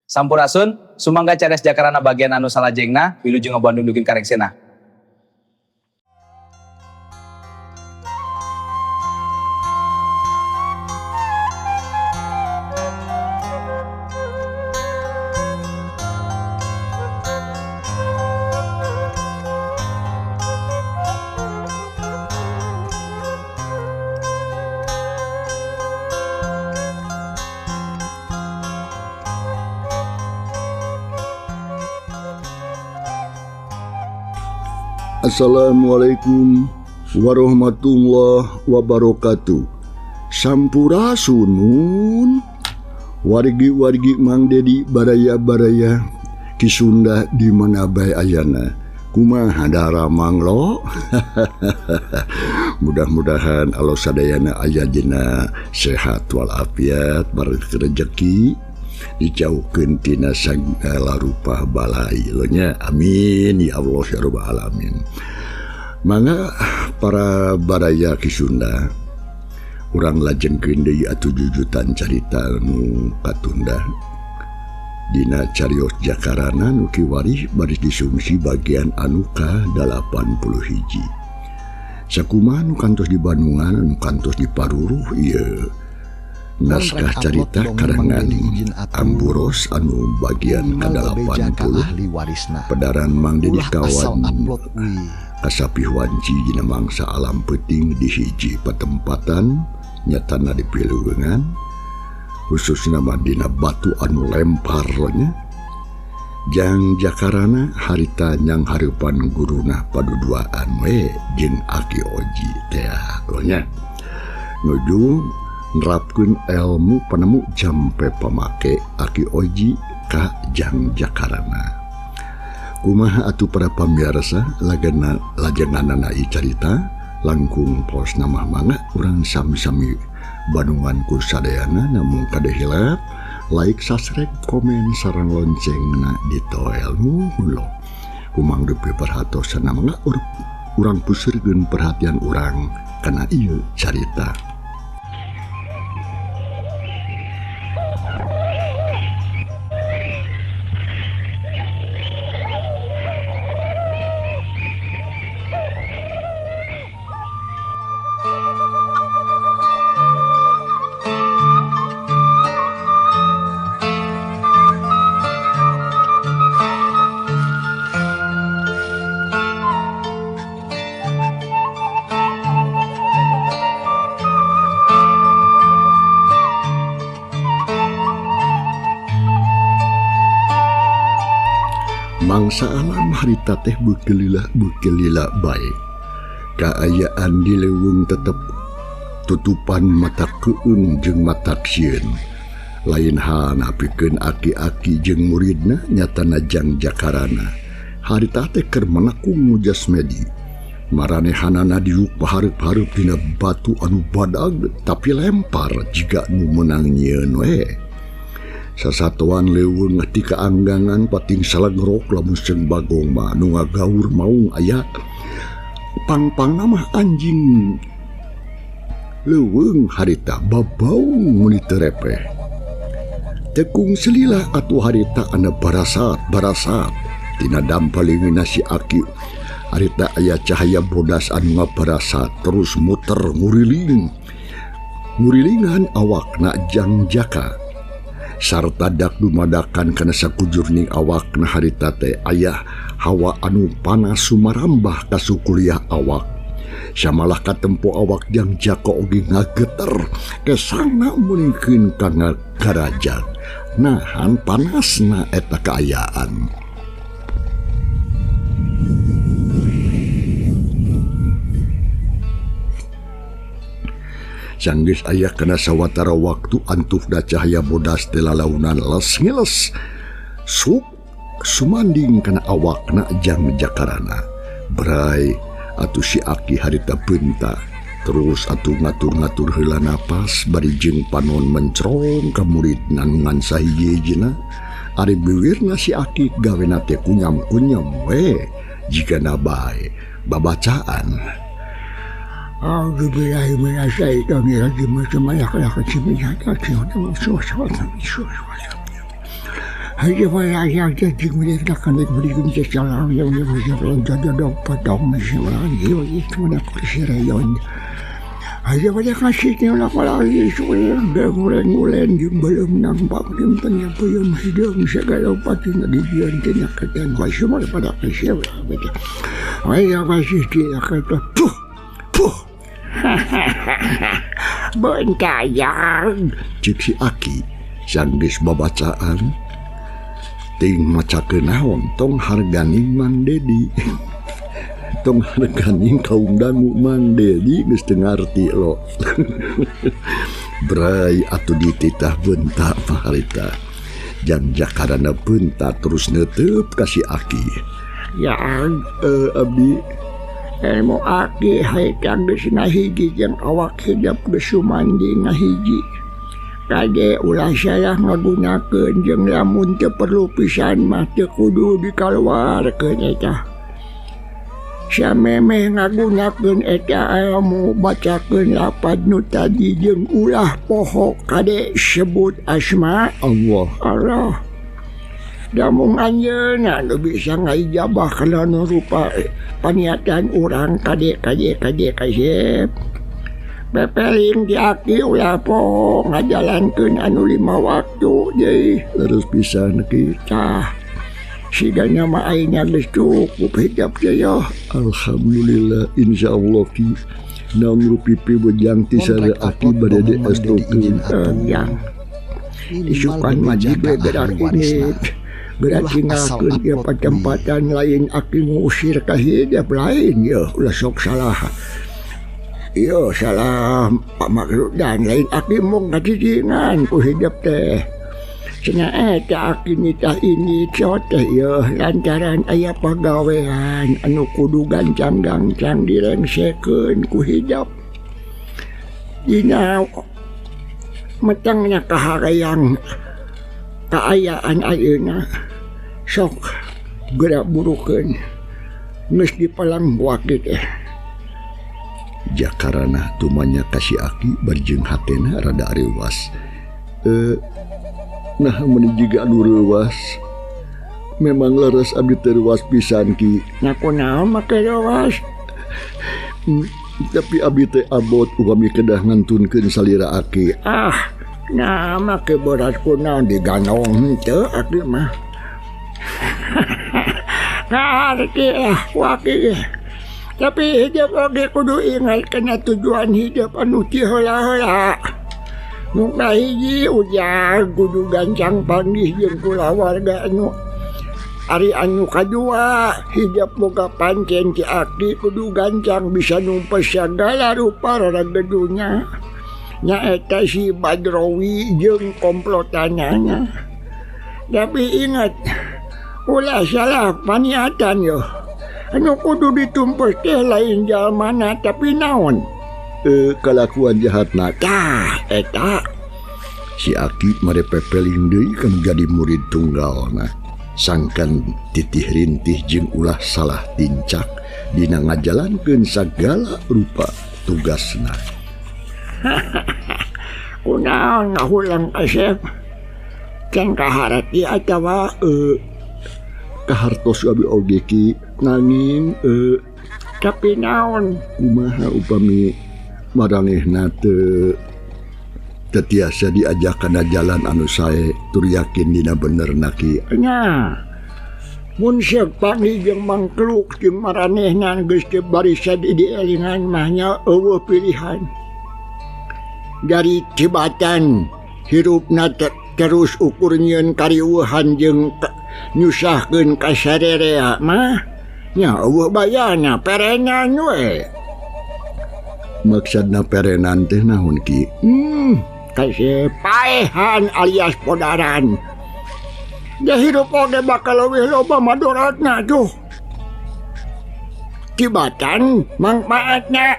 Sampurasun, sumangga carios Jakarana bagian anu salajengna, wilujeng Bandung dugi ka rengsena. Assalamualaikum warahmatullahi wabarakatuh. Sampurasunun wargi-wargi Mang Dedi baraya-baraya Ki Sunda di mana bae ayana. Kumaha daramang lo? Mudah-mudahan Allah sadayana aya dina sehat walafiat, bareng rezeki, dijauhkeun tina sagala rupa balai nya. Amin ya Allah ya rabbal alamin. Mangga para baraya Ki Sunda, urang lajengkeun deui atuh jujutan carita nu katunda dina carios Jakarana nu kiwari baris disungsi bagian anu ka-81. Sakumaha nu kantos di Bandungan, nu kantos di Paruruh ieu naskah carita karangan Amburos anu bagian ka-80 pedaran Mang Dedi kawan kasapih wanci dina mangsa alam peuting di hiji patempatan nyatana di Pileungan, khususna mah dina batu anu lempar nya. Jang Jakarana harita nyang hareupan guruna paduduaan we jeung Aki Oji teh nya. Nuju nerapkeun ilmu penemu jampe pamake Aki Oji ka Jang Jakarana. Kumaha atuh para pamirsa lagana lajenganana ieu carita langkung pos namah mangga urang sami-sami bandungan ku sadayana, namun kade hilap like, subscribe, komen sareng loncengna ditoel nuhun lo. Kumang dupi perhatosana mangga urang pusirkeun perhatian urang kana ieu carita. Mangsa alam harita teh beukeulila bae. Kaayaan di leuweung tetep tutupan mata keung jeung mata sieun. Lain halna pikeun aki-aki jeung muridna nyatana Jang Jakarana. Harita teh keur menekung mujasmedi. Maranehanana diuk pahareup-hareup dina batu anu badag tapi lempar jiga nu meunang nyieun we. Sasatoan leuweung ti kaanggangan pating salagerok lamun seung bagong mah nu ngagaur maung aya. Pangpangna mah anjing leuweung harita babaung meuni teu repeh. Tekung selila atuh harita anu barasat-barasat tina dampalingeunna si Aki. Harita aya cahaya bodas anu ngabarasat terus muter nguriling. Ngurilingan awakna Jang Jaka. Sarta dak dumadakan kana sakujurning awakna harita teh aya hawa anu panas sumarambah ka sukuliah awak. Samalah katempo awak Jang Jaka oge ngageter kesangna meulingkeun kana garajat. Nahan panasna eta kaayaan. Sanggeus aya kana sawatara waktu antufna cahaya bodas teh lalaunan les ngeles sup sumanding kana awakna Jang Jakarana. Bray atuh si Aki harita beunta terus atuh ngatur-ngatur heula napas bari jeung panon mencrong ka muridna nu ngan sahiji-hijina. Ari biwirna si Aki gawena teh kunyam-kunyam we jigana bae babacaan. Bentayang cek si Aki sanggeus babacaan ting macakeun naon tong harganing Mang Dedi tong harganing kaum dangu Mang Dedi geus teu ngarti lo. Bray atuh dititah bentak paharita jang jakarana bentak terus netep ka si Aki ya abdi ilmu aki hayang geus ngahiji jeung awak hidep geus sumandi ngahiji kade ulah salah ngagunakeun jeung lamun teu perlu pisan mah teu kudu dikaluarkeun eta samemeh ngagunakeun eta ilmu bacakeun lapad nu tadi jeung ulah poho kade sebut asma Allah Allah. Damung anjeunna nu bisa ngaijabah kana nu rupa paniatan urang kade kade kade kasep pepeling di aki ulah poho ngajalankeun anu 5 waktu deui terus pisan ki tah sigana mah ayeuna geus cukup hidep teh yo. Alhamdulillah insyaallah ki naon rupi bejang ti sare aki bade diestokeun yang isukan mah jiga gerak ini gerak tinggalkeun ieu patempatan lain aki ngusir ka hidep lain ye ulah sok salah ieu salah pamaksudan lain aki mung ngacicingan ku hidep teh cenah eta aki nitah ini cot teh ieu lantaran aya pagawean anu kudu gancang-gancang direngsekeun ku hidep dina metangnya kaharayang kaayaan ayeuna sok gerak burukeun geus dipalang waki teh jakarana tumanya ka si Aki barjeung hatena rada areuwas nah meuni jiga anu reuwas memang leres abdi teh reuwas pisan ki nya kunaon make reuwas tapi abdi teh abot upami kedah ngantunkeun salira Aki ah nah make berat kunaon diganong henteu aki mah ngarti lah waki tapi hidup oge kudu ingat kana tujuan hidup anu ti heula-heula nu kahiji ujang kudu gancang panggih jeung kulawarga anu ari anu kadua hidup boga pancen ti aki kudu gancang bisa numpes sagala rupa raragedunya nyaeta si Badrowi jeung komplotanana. Tapi ingat ulah salah paniatan yo anu kudu ditumpes teh lain jalmana tapi naon kalakuan jahatna tah eta si Aki mare pepeling deui kan jadi murid tunggalna sangkan titih rintih jeung ulah salah tincak dina ngajalankeun sagala rupa tugasna. Kunaon ngahulang kasep can kaharti atawa kahartos abi oge ki nanging tapi naon kumaha upami maranehna teu tetiasa diajak kana jalan anu sae tur yakin dina benerna ki nya mun seuk panggih jeung mangkluk jeung maranehna geus teu barisa dielingan mah nya eueuh pilihan dari tibatan hirupna terus ukur nyieun kariweuhan jeung nyusahkeun ka sarerea mah nya eueuh bayana perenan we maksudna perenan teh naon ki kasih paehan alias podaran da hirup oge bakal leuwih loba madoratna tuh tibatan mangpaatna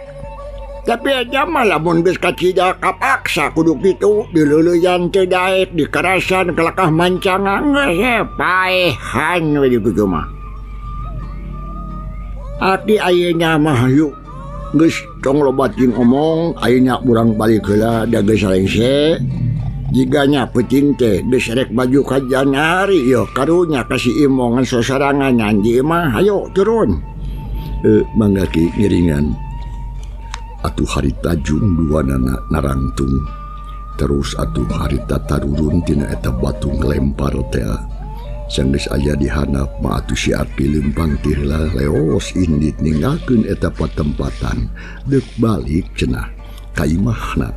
tapi aja mah lamun geus kacida kapaksa kudu kitu dileuleuyan teu daek dikarasan kelakah mancangan geus paehan we kitu mah aki ayeuna mah yuk geus tong loba ting omong ayeuna urang balik heula da geus rengse Jiganya peuting teh geus rek baju ka Janari yo karunya ka si Imong ngan sosorangan di imah ayo turun. Mangga Ki ngiringan. Atuh harita jung duanana narangtung. Terus atuh harita tarurun tina eta batu ngelempar teh. Sanggeus aya di handap mah atuh si Aki leumpang teh heula leos indit ninggalkeun eta patempatan deuk balik cenah ka imahna.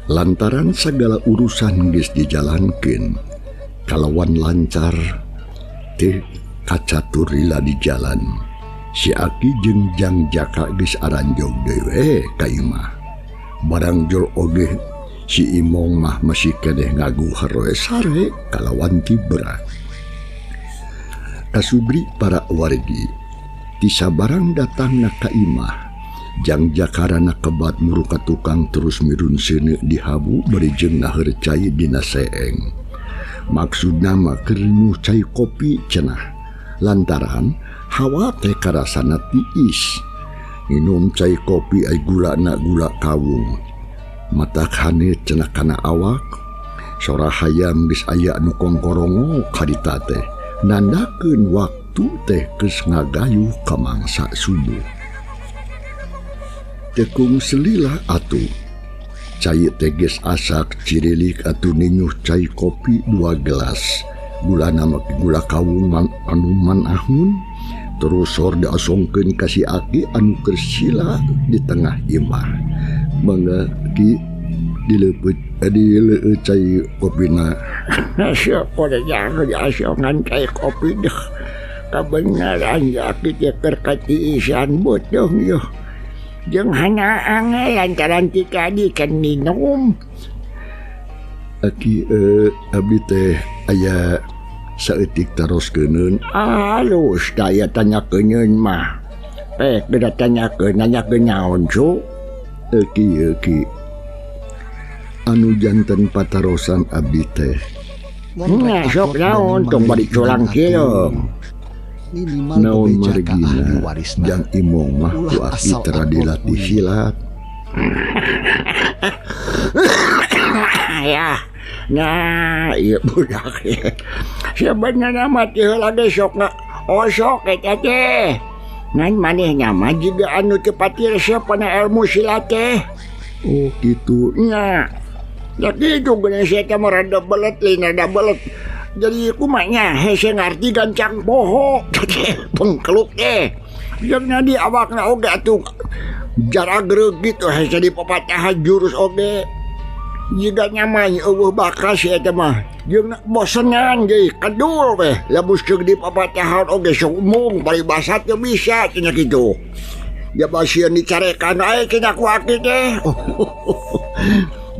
Lantaran segala urusan geus dijalankeun kalawan lancar teh kacatur lila di jalan. Si Aki jeung Jang Jaka geus aranjog deui we ka imah. Barang jol oge si Imong mah masih keneh ngaguher we sare kalawan tibra. Kasubri para wargi ti sabarang datangna ka imah. Jang Jakarana kebat muruka tukang terus mirun seuneu dihabu bari jeung naheur cai dina seeng. Maksudna mah keur nyuh cai kopi cenah. Lantaran hawa teh karasana tiis. Nginum cai kopi ai gulana gula kawung. Matak haneut cenah kana awak. Sora hayam geus aya nu kongkorongo karita teh. Nandakeun waktu teh geus ngagayuh ka mangsa subuh. Tekung selila atuh cai teh geus asak cirilik atuh ninyuh cai kopi 2 gelas gulana mah gula kawung anu manahun terus sor diasongkeun ka si Aki anu keur sila di tengah imah. Mangga Ki dileupeut dileueut cai kopina. Siapa pada diasongan cai kopi deh kabenaran Aki teh keur katiisan beuteung yeuh. Jeung hanaang lantaran ti tadi kan minum. Aki abdi teh aya saeutik taroskeun. Alus daya tanyakeun mah. Geura tanyakeun nanyakeun naon cu? Ki ki. Anu janten patarosan abdi teh. Nya sok naon tong bari culang kieu. Naon margina Jang Imong mah ku Aki tera dilatih silat. Ya, nah ieu budak sebenarnya mah teh heula ge sok osok eta teh. Ngan manehna mah jiga anu teu pati resep kana ilmu silat teh. Oh kitu nya. Ya kitu geus eta mah rada belet lain rada belet. Jadi kumanya hese ngarti gancang poho pengkeluk teh. Jeung di awakna oge atuh jaragreg gitu hese dipapatahan jurus oge. Jiga nyamai eueuh bakas eta mah. Jeung bosenan ge kadul weh lamun ceuk dipapatahan oge sok mung paribasa teu bisa cenah kitu. Ya basieun dicarekan ae cenah ku Aki teh.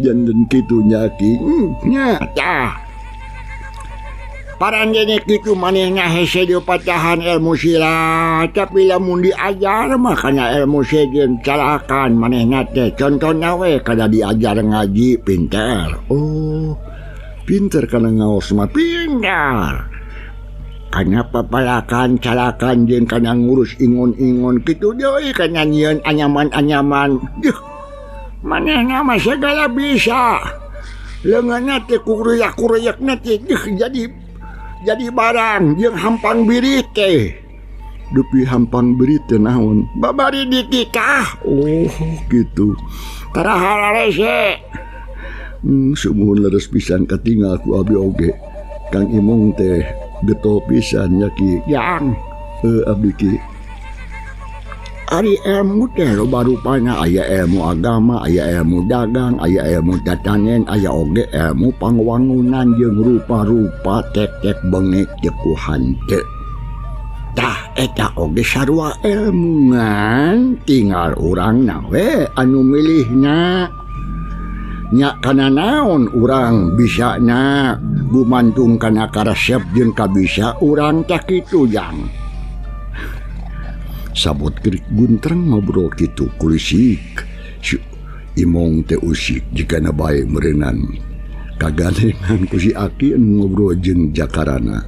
Janten kitu nya Ki. Nya tah. Parangene kitu manehna hese dipatahan ilmu silat tapi lamun diajar mah kana ilmu sejen calakan manehna teh contona we kada diajar ngaji pinter. Oh, pinter kana ngaos mah pinter. Kana papalakan calakan jeung kana ngurus ingon-ingon kitu deui kana nyieun anyaman-anyaman. Duh, manehna mah segala bisa. Leungeunna teh kuruyak-kuruyakna teh jadi barang jeung hampang birit teh. Dupi hampang birit teh naon? Babari dititah. Oh, gitu. Tara hararese. Sumuhun leres pisan katingal ku abdi oge. Kang Imong teh getol pisan nya Ki. Jang. Abdi Ki. Ari ilmu teh loba rupana aya ilmu agama, aya ilmu dagang, aya ilmu tatanen, aya oge ilmu pangwangunan jeung rupa-rupa tek-tek bengek jeung ku hanteu. Tah eta oge sarua ilmu ngan tinggal urangna we anu milihna. Nya kana naon urang bisana gumantung kana karesep jeung kabisa urang teh kitu jang. Sabot gerik guntreng ngobrol kitu kulisik. Si Imong teh usik jigana bae meureunnan. Kagandengan ku si Aki anu ngobrol jeung Jakarana.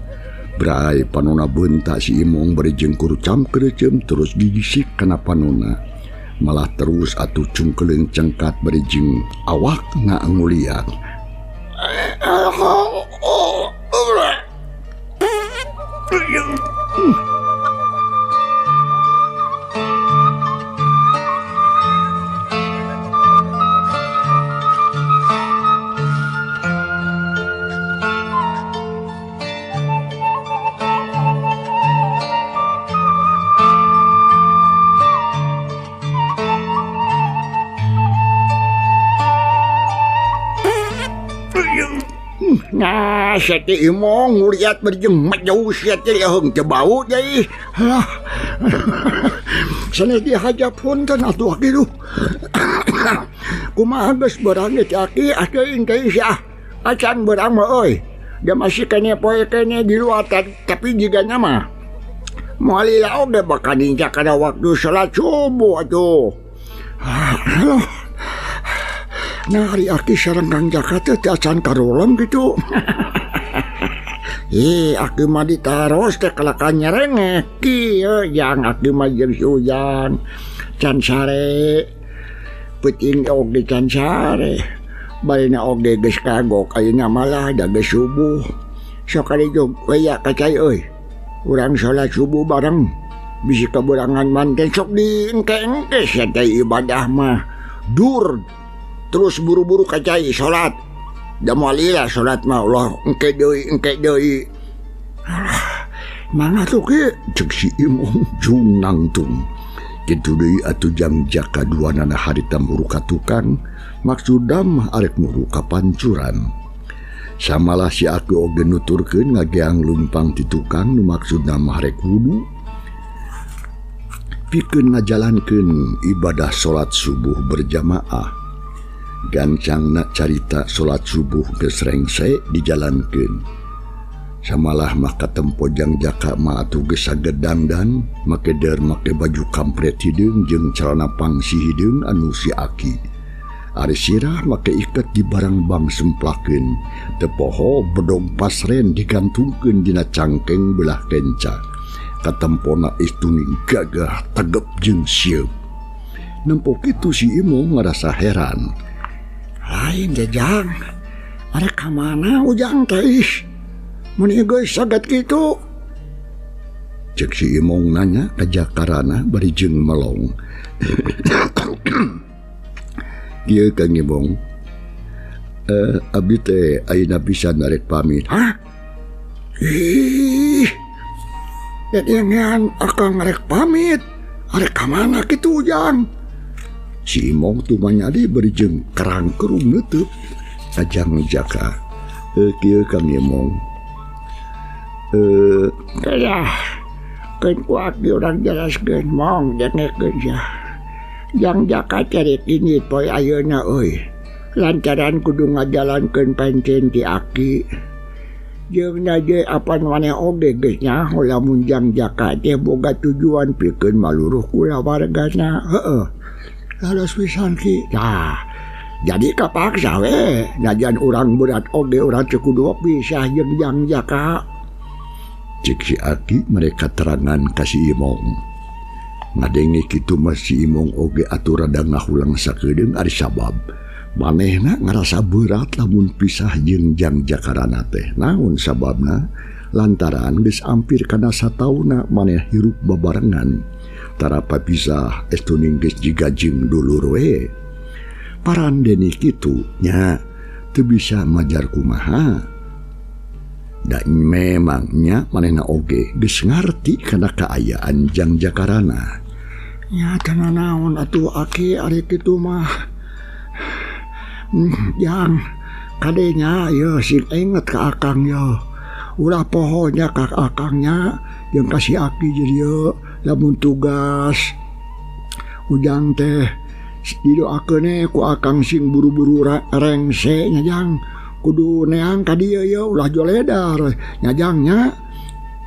Brai panona beunta si Imong bari jeung kurucam kerecem terus gigisik kana panona. Malah terus atuh cungkeleung cengkat bari jeung awakna nguliat. Nah, sia teh Imong nguriat berjeng jauh sia teh leheung teu bau deui. Lah. Sanes dihaja punten atuh aki duh. Kumaha geus beurang teh aki atuh teh sia. Acan beurang mah euy. Da masih kene poe kene di luar tapi jigana mah. Moal lila oge bakal nincak kana waktu salat subuh atuh. Aduh. Nah, hari aki sareng Kang Jaka teh acan karolong gitu. Aki mah ditaros teh kalakan nyerengek. Kieu jang aki mah jeung si Ujang. Can sare. Peuting oge can sare. Barina oge geus kagok ayeuna malah da geus subuh. Sok kali jog we ya ka cai euy. Urang salat subuh bareng. Bisi kaberangan manten sok diengke-engke sia teh ibadah mah. Dur terus buru-buru kacai salat. Da moal lila salat mah Allah engke deui engke deui. Mangga tuh ki cek si Imong jung nangtung. Kitu deui atuh Jang Jaka duanana harita muru ka tukang, maksudna mah arek muru ka pancuran. Samalah si aki oge nuturkeun ngageang lumpang ti tukang nu maksudna mah rek wudu. Pikeun ngajalankeun ibadah salat subuh berjamaah. Gancangna carita salat subuh geus rengse dijalankeun. Samalah mah katempo Jang Jaka mah atuh geus sagedangdan, make deur make baju kampret hideung jeung celana pangsi hideung anu si aki. Ari sirah make iket di barang-bang semplakeun, teu poho bedog pasren digantungkeun dina cangkeng belah kenca. Katempona istuning gagah tegep jeung sieuk. Nempo kitu si Imong ngarasa heran. Lain teh Jang, arek ka mana Ujang teh ih? Mun geus saget kitu. Cek si Imong nanya ka Jakarana bari jeung melong. Kieu Kang Imong, abdi teh ayeuna pisan arek pamit. Hah? Ih, ngan akang arek pamit. Arek ka mana kitu Ujang? Si Imong tumanyadi bari jeung kerang-kerung neuteub ka Jang Jaka. Kieu Kang Imong. Kaya keun ku aki urang jelaskeun mong dengekeun sia. Jang Jaka cerik ini poe ayeuna euy. Lantaran kudu ngajalankeun pancen ti aki. Jeung na je apan maneh oge geus nyaho lamun Jang Jaka teh boga tujuan pikeun maluruh kulawargana. Heeh. Laras pisan ki. Tah, jadi kapaksa we najan urang berat oge urang teu kudu pisah jeung Jang Jaka. Cek si aki mereka terangan ka si Imong. Ngadenge kitu mah si Imong oge atuh rada ngahulang sakedeung ari sabab manehna ngarasa berat lamun pisah jeung Jang Jakarana teh. Naon sababna? Lantaran geus ampir kana satauna maneh hirup babarengan. Tarapa pisah estuning geus jiga jeung dulur we. Parandeni kitu nya teu bisa majar kumaha. Da memangnya manehna oge geus ngarti kana kaayaan Jang Jakarana. Nya teu nanaon atuh aki ari kitu mah. Jang kadenya ye sing inget ka akang ye. Ulah poho nya ka akangnya jeung ka si aki jadi ye lamun tugas. Ujang teh didoakeun ku akang sing buru-buru rengse nya Jang. Kudu neang ka dieu ye ulah joledar nya Jang nya.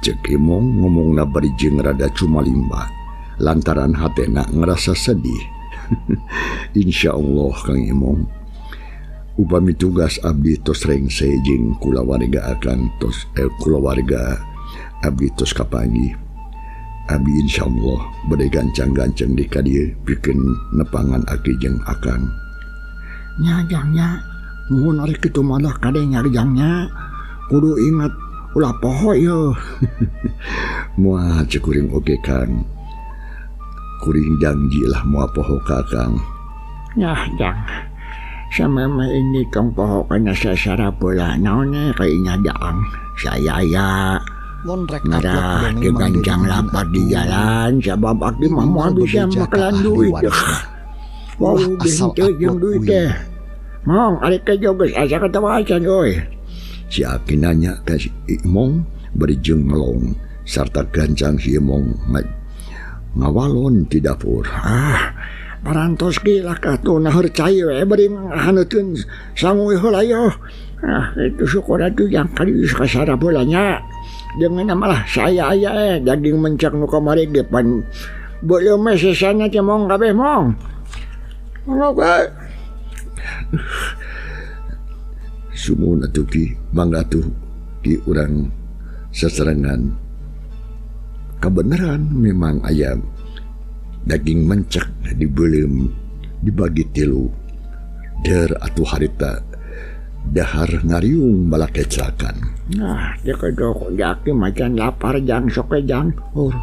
Cek Imong ngomongna bari jeung rada cumalimba lantaran hatena ngerasa sedih. Insyaallah Kang Imong, upami tugas abdi tos rengse jeung kulawarga akang tos kulawarga abdi tos kapanggih. Abdi insyaallah bade gancang-gancang di ka dieu pikeun nepangan aki jeung akang. Nya Jang nya. Nuhun ari kitu mah dah kade nyarjangnya. Kudu ingat ulah poho ieu. Moal cek kuring oge Kang. Kuring janji lah moal poho ka Kang. Yah jang. Samemeh ini tong poho kana sasarap heula naon kayaknya jaang. Saya ngarah digancang lapar di jalan sabab abdi mah moal bisa makelan duit. Wow, asal jeung duit teh. Mong ari kejo geus asa katawa acan euy. Si Aki nanya ka si Imong bari jeung melong sarta gancang si Imong ngawalon di dapur. Ah, parantos ge lah katuh naheur cai we bari ngahaneutkeun sangu heula yo. Ah, itu syukur atuh yang kali geus kasarap heula nya. Jeung malah saya aya daging mencak nu kamari ge pan beuleum meh sesana teh mong kabeh mong. Mong bae. Sumun atuh ki mangga atuh ki urang sasarengan. Kabeneran memang ayam daging mencak dibeuleum dibagi tilu. Der atuh harita dahar ngariung balakecakan. Nah, dia kedok jaki macan lapar jang sok jang. Hur.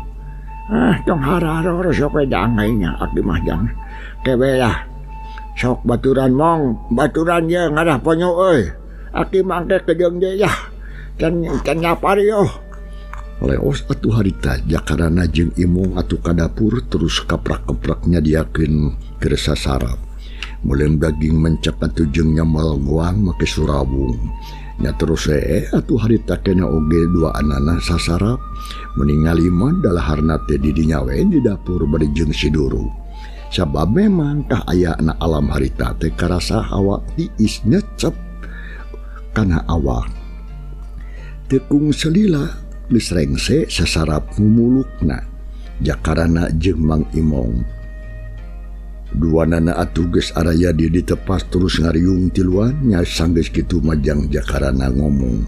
Ah, tong hararor sok jang aing aki mah jang. Kewe lah. Sok baturan mong, baturan ye ngarah ponyo euy. Aki mangke kejeung deui yah. Can can lapar yo. Leos atuh harita jakarana jeung Imong atuh ka dapur terus kaprak-keprak nyadiakeun keur sasarap. Meuleum daging mencak atuh jeung nyamal goang make surawung. Nya terus atuh harita kena oge dua anana sasarap. Meningali mah dalaharna teh di dinya we di dapur bari jeung si Duru. Sabab memang kah ayana alam harita teh karasa hawa tiis nyecep kana awak. Tekung selila geus rengse sasarap mumulukna. Jakarana jeung Mang Imong. Dua nana atuh geus araya di ditepas terus ngariung tiluan nya sanggeus kitu majang Jakarana ngomong.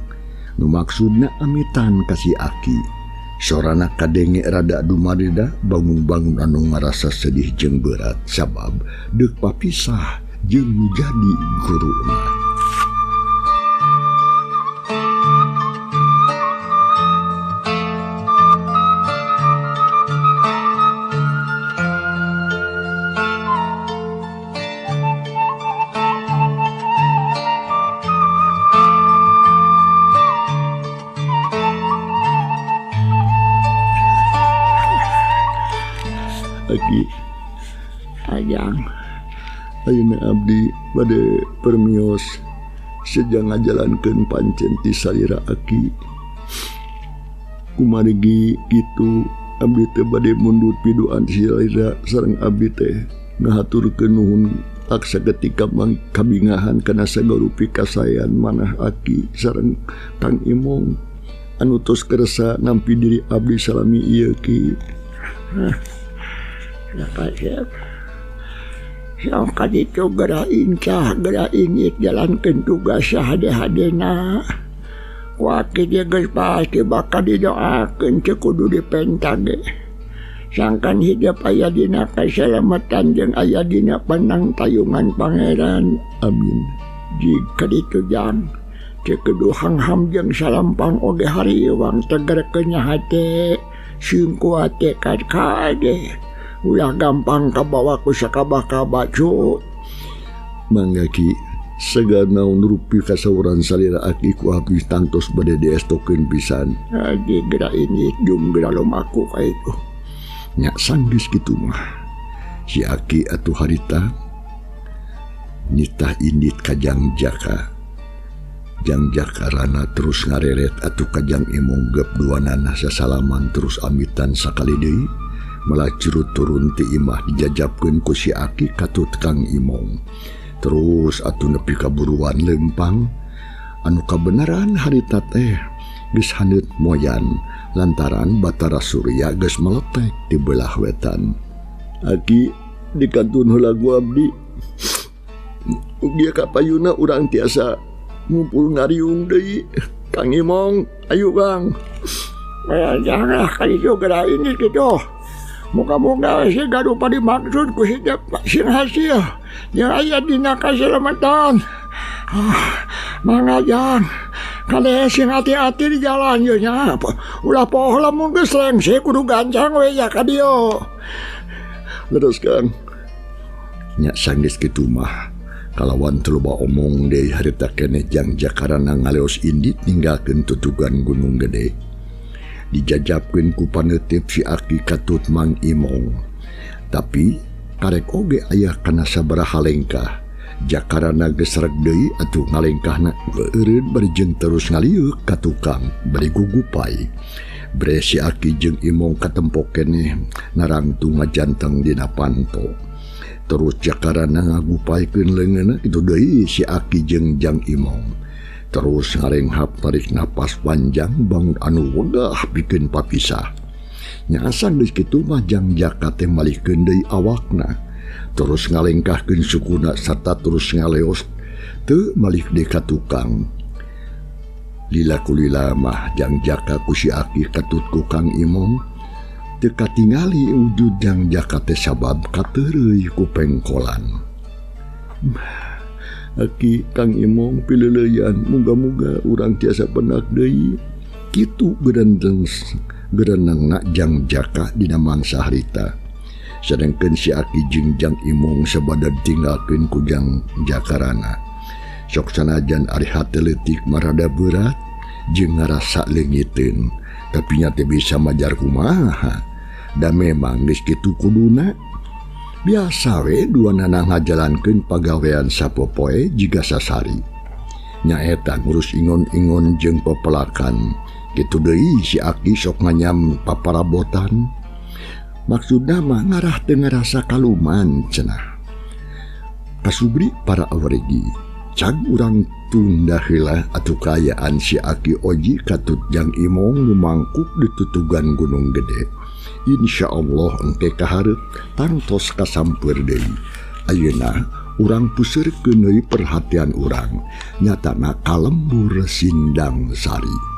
Nu maksudna amitan ka si Aki. Sorana kadenge rada dumarida bangun-bangun anu ngarasa sedih jeung berat sabab deuk papisah jeung nu jadi guruna. Aki Ajang ayeuna abdi bade permios sejang ngajalankeun pancen ti salira Aki. Kumargi kitu abdi teh bade mundut piduan salira sareng abdi teh ngahaturkeun nuhun aksa ketika kabingahan kana sagarupi kasayan manah Aki sareng Kang Imong anu tos kersa nampi diri abdi salami ieu ki. Ya kasep. Sok kaditu geura incah geura inyit jalankeun tugas sahade-hadena. Ku aki ge geus pasti bakal didoakeun ceu kudu dipenta ge. Sangkan hidup aya dina kasalamatan jeung aya dina panang tayungan pangeran. Amin. Jika ditu jang ceu kudu hangham jeung salampang oge hariwang teger kenya hate sing kuat tekad kade. Ulah gampang kabawa ku sakabah-kabah cut. Mangga ki segar naon rupi kasauran salira aki ku abdi tangtos bade diestokeun pisan. Adi geura ini jum geura lumaku ka itu. Nya sanggeus kitu mah. Si Aki atuh harita nitah indit ka Jang Jaka. Jang Jakarana terus ngareret atuh ka Jang Imong gep dua nanah sasalaman terus amitan sakali deui. Melacurut turun ti imah dijajabkeun ku si Aki katut Kang Imong. Terus atuh nepi ka buruan lempang anu kabeneran harita teh geus haneut moyan lantaran Batara Surya geus meletek di belah wetan. Aki dikantun heula ku abdi. Ugi ka payuna urang tiasa ngumpul ngariung deui. Kang Imong, ayo Kang. Janganlah kali itu geura ini gitu. Moga-moga sih garupa dimaksud ku hidup sing hasil. Yang aya dina kasalamatan. Mangga Jang, kade sing hati-hati di jalan ye nya. Ulah poho lamun geus lengse kudu gancang we ya ka dieu. Leres Kang. Nya sanggeus kitu mah kalawan teu loba omong deui harita keneh Jang Jakarana ngaleos indit ninggalkeun tutugan Gunung Gede. Dijajabkeun ku paneuteup si Aki katut Mang Imong. Tapi karek oge aya kana sabaraha lengkah. Jakarana geus rek deui atuh ngalengkahna eureun bari jeung terus ngaliuk ka tukang bari gugupai. Bre si Aki jeung Imong katempok keneh narangtung ngajanteng dina panto. Terus Jakarana ngagupaikeun leungeunna kitu deui si Aki jeung Jang Imong. Terus ngarenghap tarik napas panjang bangun anu wegah pikeun papisah. Nya sanggeus kitu mah Jang Jaka teh malihkeun deui awakna. Terus ngalengkahkeun sukuna sarta terus ngaleos teu malih deui ka tukang. Lila kulila mah Jang Jaka ku si Aki katut ku Kang Imong teu katingali wujud Jang Jaka teh sabab kateureuy ku pengkolan. Aki Kang Imong pileuleyan muga-muga urang tiasa penak deui. Kitu gerenengna Jang Jaka dina mangsa harita. Sedangkan si Aki jeung Jang Imong sabada ditinggalkeun ku Jang Jakarana. Sok sanajan ari hate leutik marada berat jeung ngarasa leungiteun, tapi nya teu bisa majar kumaha. Da memang geus kitu kuduna. Biasa we duanana ngajalankeun pagawean sapopoe jiga sasari. Nyaeta ngurus ingon-ingon jeung pepelakan. Kitu deui si Aki sok nganyam paparabotan. Maksudna mah ngarah teu ngarasa kaluman cenah. Kasubri para awaregi, cag urang tunda heula atuh kaayaan si Aki Oji katut Jang Imong nu mangkuk di tutugan Gunung Gede. Insyaallah engke kahareup tangtos kasampeur deui. Ayeuna urang puseurkeun deui perhatian urang, nyatana ka lembur Sindang Sari.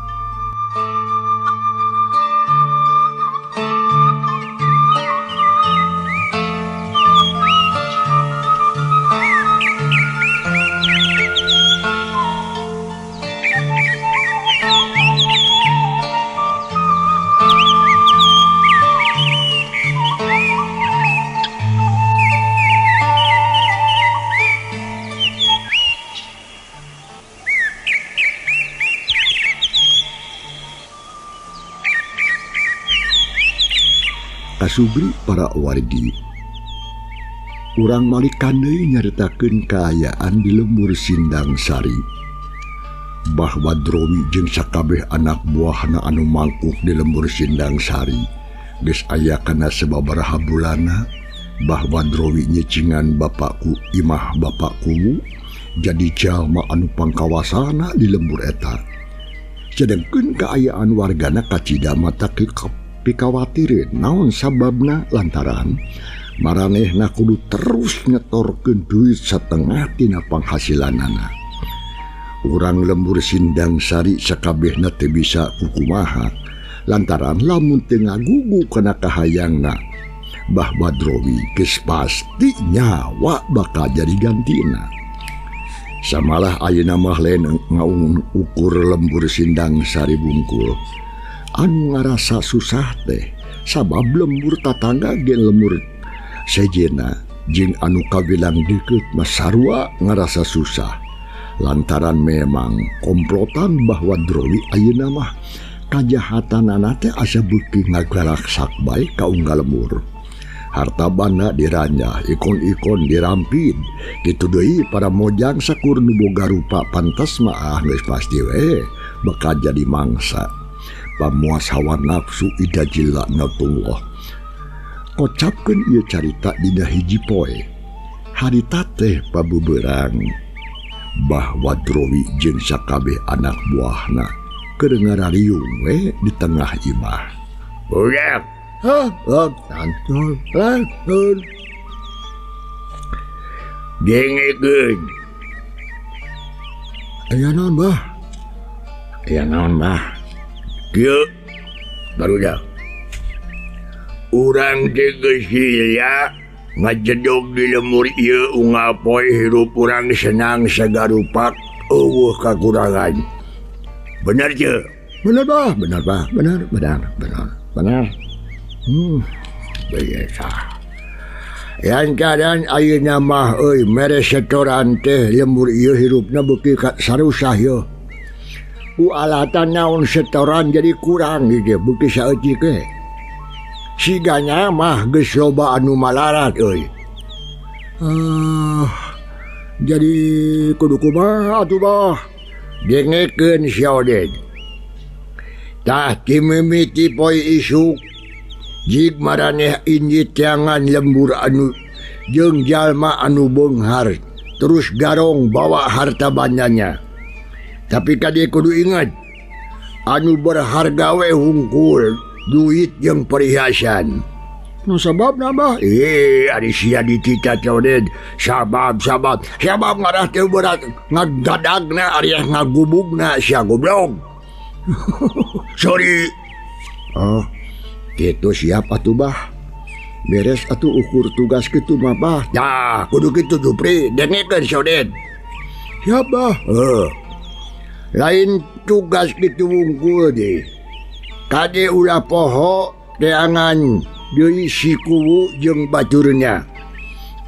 Kasubri para wargi, urang malikan deui nyaritakeun kaayaan di lembur Sindang Sari. Bah Badrowi jeung sakabeh anak buahna anu mangkuk di lembur Sindang Sari geus aya kana sababaraha bulana. Bah Badrowi nyicingan bapakku imah bapakku jadi jalma anu pangkawasana di lembur eta. Sedengkeun kaayaan wargana kacida mata pikawatireun naon sababna lantaran maranehna kudu terus nyetorkeun duit satengah tina panghasilanana. Urang lembur Sindang Sari sakabehna teu bisa kukumaha lantaran lamun teu ngagugu kana kahayangna Bah Badrowi geus pasti nyawa bakal jadi gantina. Samalah ayeuna mah lain ngaung ukur lembur Sindang Sari bungkul. Anu ngarasa susah teh sabab lembur tatangga ge lembur sejena jeung anu kabilang deukeut mah sarua ngarasa susah lantaran memang komplotan Bah Badrowi ayeuna mah kajahatanana teh asa beuki ngagalaksak bae ka unggal lembur. Harta banda diranyah, ikon-ikon dirampin. Kitu deui para mojang sakur nu boga rupa pantas mah geus pasti we bakal jadi mangsa. Pamuas hawa nafsu ida jilaknatullah. Kocapkeun ieu carita dina hiji poe. Harita teh pabubeurang. Bah Badrowi jeung sakabeh anak buahna keur ngarariung we di tengah imah. Budak. Dengekeun. Aya naon, Bah? Aya naon, Bah? Kieu barudak. Urang teh geus hilya ngajedog di lemur ieu unggal poe hirup urang senang sagarupak. eueuh kakurangan. Bener je? Bener bah, bener bah, bener, bener, bener, bener. Biasa. Lantaran ayeuna mah euy mere setoran teh lembur ieu hirupna beuki sarusah yeuh. Ku alatan naon setoran jadi kurang gitu beuki saeutik we. Sigana mah geus loba anu malarat euy. Jadi kudu kumaha atuh bah? Dengekeun si Oded. Tah timimiti poe isuk jig maraneh injit teangan lembur anu jeung jalma anu beunghar terus garong bawa harta bandanya. Tapi kade kudu ingat anu berharga we hungkul duit jeung perhiasan. Nu sababna bah? Ari sia ditita Oded. Sabab sabab sabab ngarah teu berat ngagadagna ari ngagubugna sia goblok. Sorry. Oh, kitu siap atuh bah. Beres atuh ukur tugas kitu mah bah. Tah, kudu kitu Jupri, dengekeun si Oded. Siap bah. Lain tugas kitu wungkul deui. Kade ulah poho teangan deui si kuwu jeung baturna.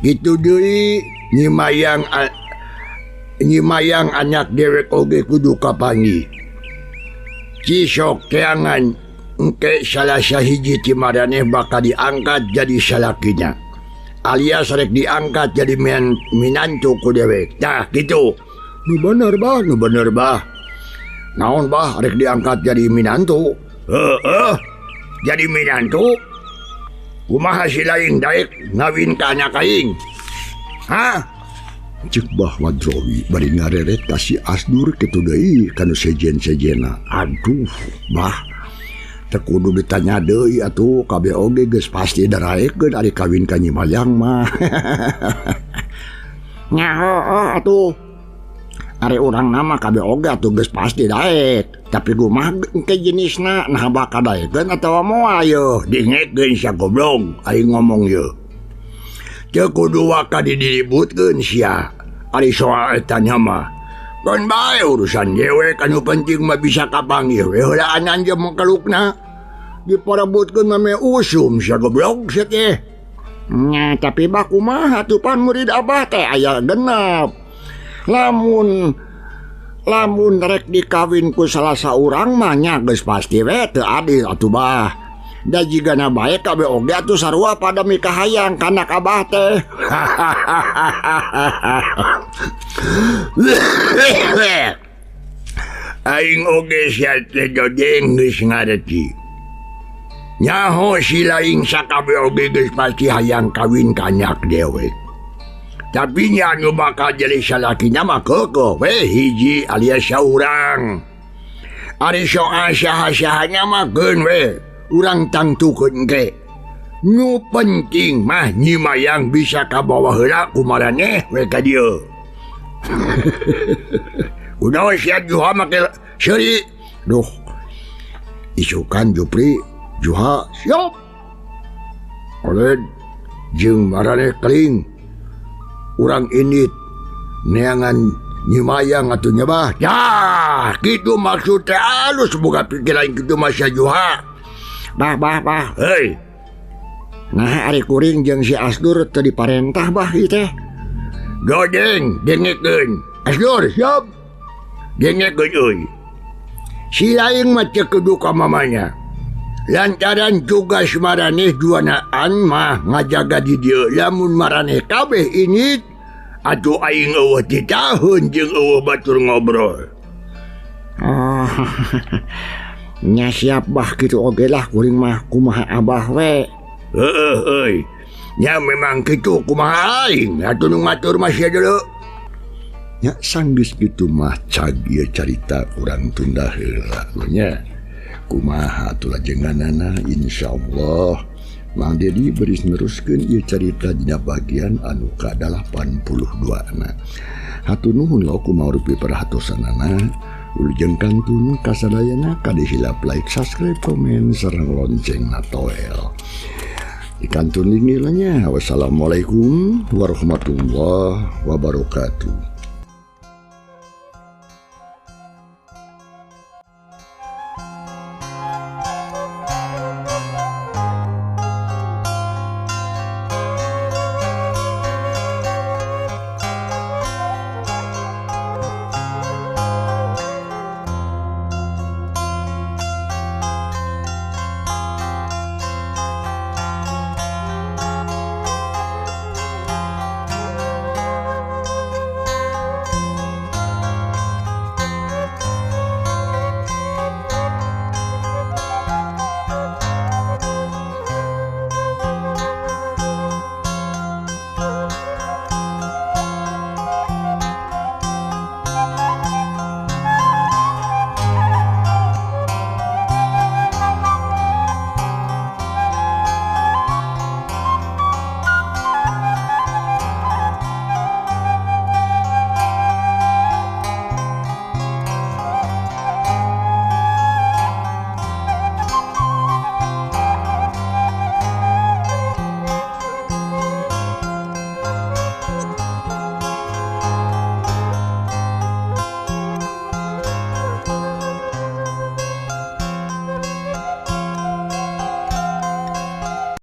Kitu deui nyimayang anak dewek oge kudu kapanggih. Cisok teangan engke salah sahiji ti maraneh bakal diangkat jadi salakina. Alias rek diangkat jadi minantu ku dewek. Tah kitu. Nu bener bah, nu bener bah. Naon bah rek diangkat jadi minantu? Heeh. Jadi minantu? Kumaha si lain daek ngawin ka anak aing? Hah? Cek bah Wadrowi bari ngareret ka si Asdur kitu deui kanu sejen-sejena. Aduh, bah. Teu kudu ditanya deui atuh kabeh oge geus pasti daraekeun ari kawin ka Nyi Mayang mah. Nya heueuh atuh. Ari urang nama kabeh oge atuh geus pasti daek. Tapi kumaha engke jenisna nah bakal daekeun atawa moal yeuh dingekeun sia goblok aing ngomong yeuh. Teu kudu waka diributkeun sia. Ari soal eta nya mah. Keun bae urusan dewek anu penting mah bisa kapanggih we heulaanan jeung mengkelukna. Diparebutkeun mah meh usum sia goblok sia teh. Nya tapi bah kumaha atuh pan murid abah teh aya genep. Lamun rek dikawin ku salah saurang mah nya geus pasti we teu adil atuh bah. Da jigana bae kabeh oge atuh sarua pada mikahayang kana abah teh. Aing oge sia teh dodeng geus ngareti. Nyaho si lain sakabeh oge geus pasti hayang kawin ka anak dewek. Tapi nya anu bakal jadi salakina mah keukeuh we hiji alias saurang. Ari soal saha-sahanya mah keun we urang tangtukeun ge. Nu penting mah Nyi Mayang bisa kabawa heula ku maraneh we ka dieu. Kunaon sia Juha make seuri? Duh. Isukan Jupri Juha siap. Oled jeung maraneh keling. Urang indit neangan Nyi Mayang atuh nya bah. Yah, kitu maksud teh alus boga pikiran kitu mah sia Juha. Bah bah bah. Heuy. Nah ari kuring jeung si Asdur teu diparentah bah ieu teh. Godeng dengekeun. Asdur siap. Dengekeun euy. Si lain mah teu kudu ka mamanya. Lantaran tugas maraneh duanaan mah ngajaga di dieu lamun maraneh kabeh indit atuh aing eueuh titaheun jeung eueuh batur ngobrol. Oh. Nya siap bah kitu oge lah kuring mah kumaha abah we. Heueuh euy. Nya memang kitu kumaha aing atuh nu ngatur mah sia deuleu. Nya sanggeus kitu mah cag ieu carita urang tunda heula nya. Kumaha atuh lajenganana insyaallah Mang Dedi beris neruskeun ieu carita dina bagian anu ka-82 na. Hatur nuhun lo kumaha rupi perhatosanana. Wilujeng kantun kasadayana kade hilap like, subscribe, komen, sareng lonceng natoel. Dikantun lingilanya. Wassalamualaikum warahmatullahi wabarakatuh.